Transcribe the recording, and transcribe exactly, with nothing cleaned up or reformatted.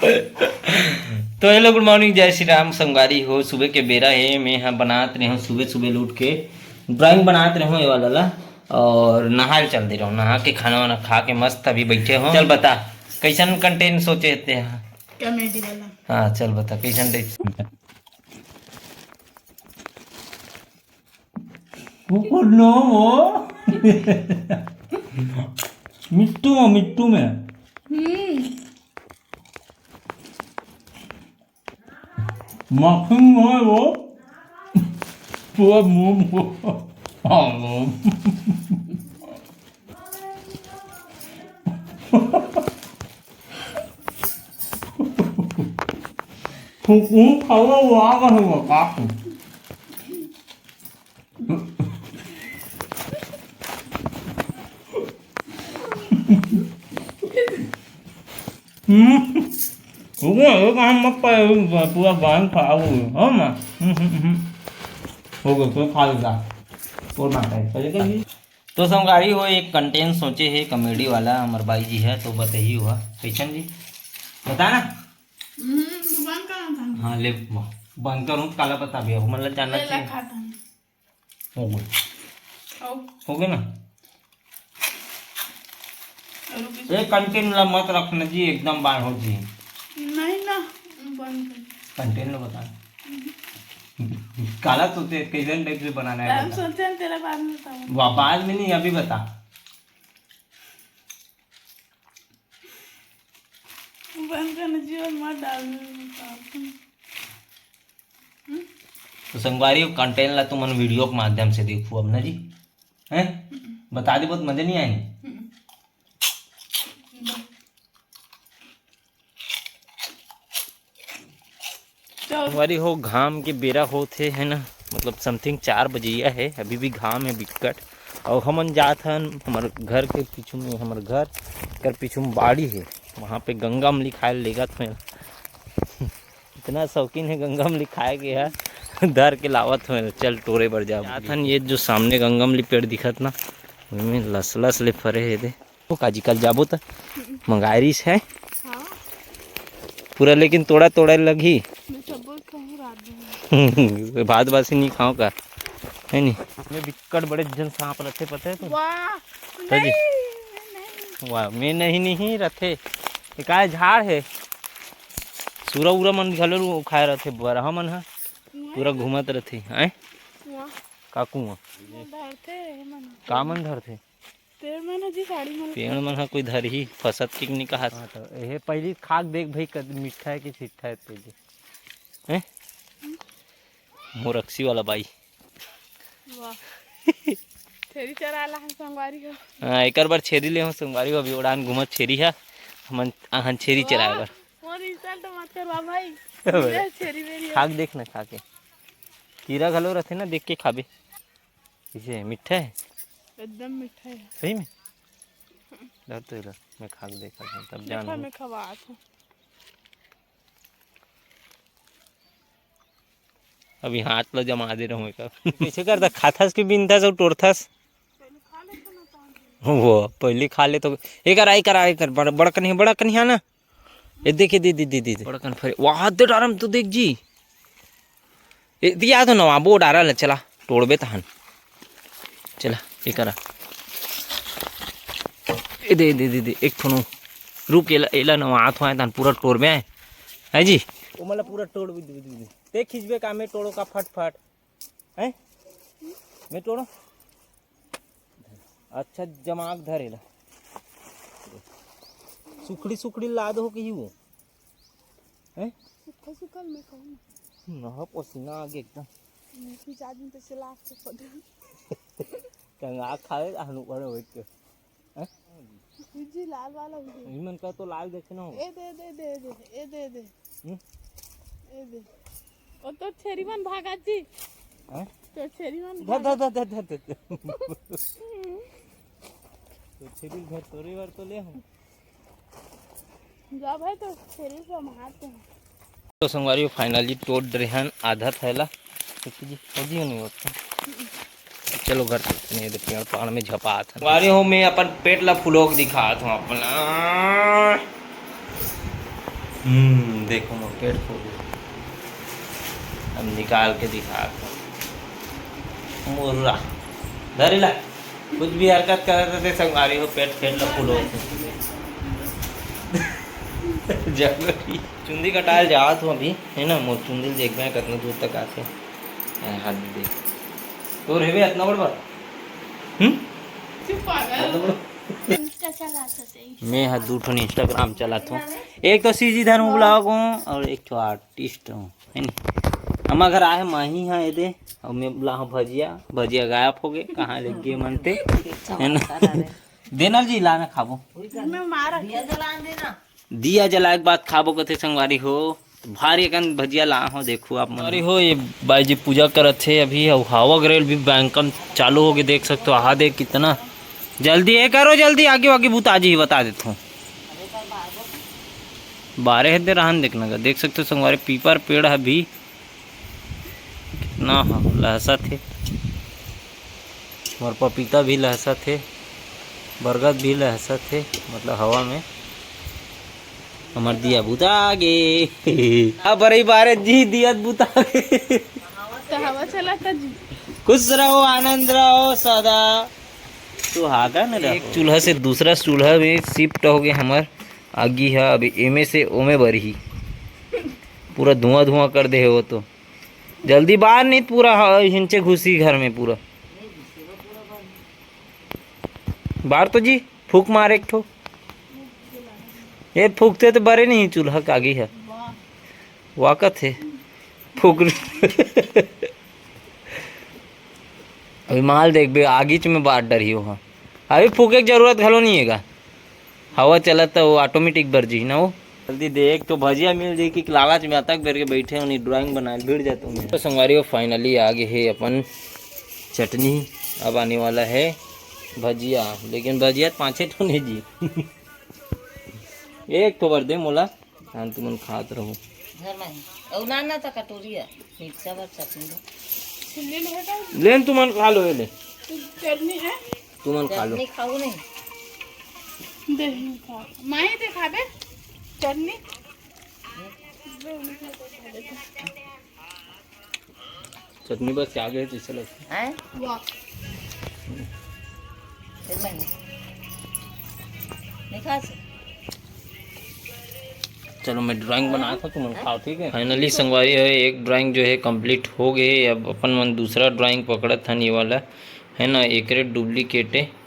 तो हेलो, गुड मॉर्निंग, जय श्री राम संगवारी हो। सुबह के बेरा हे, मैं ह बनात रहे हूँ सुबह सुबह उठ के ड्राइंग बनात रहे हूँ ये वाला ला, और नहाए चल दे रहे हूँ। नहा के खाना वाना खा के मस्त अभी बैठे हो। चल बता, कैसन कंटेंट सोचे हे तेहा? कॉमेडी वाला। हाँ, चल बता कैसन टाइप। कुकुर नो वो। मिट्टू में, मिट्टू में। हम्म। मक्खन में वो पूरा मुंह में। हाँ, वो। कुकुर खाओ, वो आ गए हो, काफी। हम्म। हो गया, एक आम मत पाए, पूरा बांध खराब हो गया। हाँ, माँ। हम्म, हम्म, हम्म। हो गया, कोई खा लेगा। और बात है, चले गए। तो संगवारी हो, एक कंटेंट सोचे हे कॉमेडी वाला, हमर बाई जी है, तो बताइए हुआ, कैसन जी? बता ना। हम्म, तू बंद कर ना। हाँ, ले, बंद करूँ, काला बता भी, हमन ला जानना ले ला चाहिए। खाता हूँ। हो गए। आओ। हो गए ना? और भी ए, कंटेंट ला मत रखना जी, एकदम बार हो जी। नहीं ना, बंद कर। कंटेंट ला बता। काला सोचे, कैसन टाइप से बनाना है, हम बता। सोचे हैं, तेरा बाद में बताऊँ। वाह, बाद में नहीं, अभी बता। बंद करना जी, और मत डाल, बताओ तुम। हम्म? तो संगवारी, कंटेंट ला तुमन वीडियो के माध्यम से देखू अब ना जी, हैं? हम्म। बता दे, बहुत मजा नहीं आए। हम्म। चल। संगवारी हो, घाम के बेरा होत हे, है ना, मतलब समथिंग चार बजैया है, अभी भी घाम है बिक्कट। और हमन जात हन हमर घर के पीछू में, हमर घर कर पीछू में बाड़ी है, वहाँ पे गंगा अमली खाए ले लेगत हन। इतना शौकीन है गंगा अमली खाए के, है धर के लावत हन। चल टोरे बर जाब। जात हन, ये जो सामने गंगा अमली पेड़ दिखत ना, ओमे लस लस ले फरे हे दे। ओ काजी, कल जाबो त मंगाए रिस है। हाँ। पूरा लेकिन तोड़ा तोड़ा लगही। मैं सब कहीं रात दिन। भात बासी नहीं खाओ का, है नी? मैं बिक्कट बड़े जन सांप रथे, पता है तो? वाह, तो जी। नहीं, मैं नहीं। वाह, मैं नहीं, नहीं रथे। ये काय झाड़ है? सूरा उरा मन घलो खाए रथे, बरहा मन ह पूरा घूमत रथे, हैं? वाह। का कुआं? वो धरथे, ये मन। का मन धरथे? पेड़ मन ह जी, साड़ी मन। पेड़ मन ह कोई धरही, फसत के नहीं कहत। हाँ, तो एहे पहिली खाक देख भाई, कद मीठा है कि छिट्ठा है तेजे। हैं? मोरक्सी वाला बाई। वाह। छेरी चराए ला हम संगवारी हो। हाँ, एकर बर छेरी ले हो संगवारी हो, अभी ओड़ान घूमत छेरी है, हमन आहन छेरी चराए बर। मोर इंसल्ट मत करवा भाई। ये छेरी मेरी है। खाक देख ना, खा के। कीरा घलो रथे ना, देख के खाबे। कैसे है? मीठा है? एकदम मीठा है। सही में? डर तो इधर, मैं खा के देखा था, तब जान देखा, लूँ। मैं खवात हूँ। अभी हाथ ला जमा दे रहूँ एक। कैसे करता? खाथस कि बिनथस अउ टोरथस? वो पहले खा ले तो। एक आ, एक आ, एक आ, बड़, बड़ कन्हैया, बड़ कन्हैया ना। ए देख, ए दे, दे, दे, दे, दे। बड़कन फरे। वाह, दे डारम तो देख जी। ए, दिया तो नवा, बो डारा ले, चला, टोड़बे तहन। चला, ए करा। ए दे, दे, दे, दे, एक ठोनो। रुक, एला, एला नवा हाथ होए, तहन पूरा टोड़बे आए। है जी? ओ, मतलब पूरा टोड़ भी दे, दे, दे। ते खींचबे का, मैं टोड़ो का फटफट। हैं? मैं टोड़ो। अच्छा, जमाक धरे ला। सुखड़ी, सुखड़ी ला दो कही वो। हैं? सुखल, सुखल मैं कहूँ। ना, पसीना आ गया एकदम। मैं कुछ आदमी तो से लाख से पड़। कंगा खाए, हनु पड़े बैठ के। हैं? जी, लाल वाला भी दे। इमन का तो लाल देखे ना हो। ए दे, दे, दे, दे, ए दे, दे। हम्म? ए दे। ओ तो छेरी मन भागा जी। हैं? तो छेरी मन धर, भागा। धर, धर, धर, धर, धर। तो छेरी घर तोरे बर तो ले हूँ। जा भाई, तो छेरी से मारते हैं। तो संगवारी, फाइनली टोड़ डरे हन आधा थैला। देखिए जी, हो जी, नहीं होता। चलो घर चलते हैं, ये पेड़ पाड़ में झपात है। संगवारी हो, मैं अपन पेट ला फुलोक दिखात हूँ अपना। हम्म, देखो, मोर पेट फूल गे। अब निकाल के दिखा दो। मुर्रा। धरे ला। कुछ भी हरकत करत रहिथे संगवारी हो, पेट फेट ला फूलो। जबरी। चुंदी कटाए जात हो अभी, है ना? मोर चुंदी ल देखबे कतना दूर तक आथे। ए, हाथ दे। तोर हेबे अतना बड़ बड़? हम्म? चुप पागल। अतना बड़? Insta चलात होते। मैं ह दू ठन Instagram चलात हूँ। एक तो सीजी धर्म vlog हूँ और एक ठो artist हूँ, है नी? हमर घर आहे माही हा एदे, और मैं बोला हूँ भजिया, भजिया गायब हो गए, कहाँ ले गए मनते, है ना? देनल जी, लाना खाबो। मैं मारा। दिया जलाए के बाद खाबो कथे संगवारी हो। भारी अकन भजिया ला हो, देखो आप मन। अरे हो, ये बाई जी पूजा करत हे अभी, अउ हवा गरेल भी बैंकन चालू हो गए, देख सकते हो। आहा, देख कितना जल्दी, ये करो जल्दी, आगे आगे बुता जी, बता देता हूँ। बारे हदे रहन देखना का, देख सकते हो संगवारी, पीपर पेड़ ह भी कितना ह-, लहसत हे। हमर पपीता भी लहसत हे, बरगद भी लहसत हे, मतलब हवा में। हमर दिया बुता गे। अब अरे बारे जी, दिया बुता गे। तो हवा चलाता जी। खुश रहो, आनंद रहो सदा, सुहागन रहो। एक चूल्हा से दूसरा चूल्हा में शिफ्ट हो गए हमर आगी ह, अभी एमे से ओमे बरही। पूरा धुआं धुआं कर दे हे वो तो। जल्दी बार नहीं, पूरा ह-, हिंचे घुसी घर में पूरा। बार तो जी, फूक मार एक ठो। ये फूकते तो बरे नहीं चूल्हा के आगी ह। वाकत हे। फूक। अभी माल देखबे, आगीच में बार डरही हो। अभी फूके के जरूरत घलो नहीं हे गा। हवा चलत त वो automatic बर जी ना वो। जल्दी दे, एक तो भजिया मिल जाई कि लालच में अतक बेर के बैठे होनी, drawing बनाए भिड़ जाते होनी। तो संगवारी हो, finally आ गए हे अपन चटनी। अब आने वाला है भजिया, लेकिन भजिया पाँचे ठो नहीं जी। एक ठो बर दे मोला, हम तुमन खात रहो। घर में ही। अउ ना, ना, तो कटोरी है, मिर्चा बर चटनी दो। लेन तुमन खा लो, ये ले। चटनी है? तुमन खा लो। चटनी खाऊ नहीं। दे, खा। माई दे खाबे? चटनी? चटनी बस आगे है, जैसे लगता है। हैं? वाह। फिर मैं नहीं। नहीं खा से। चलो, मैं drawing बना था, तुमन खाओ, ठीक है? Finally संगवारी है, एक drawing जो है complete हो गए। अब अपन मन दूसरा drawing पकड़त हन, ये वाला है ना, एकरे duplicate है।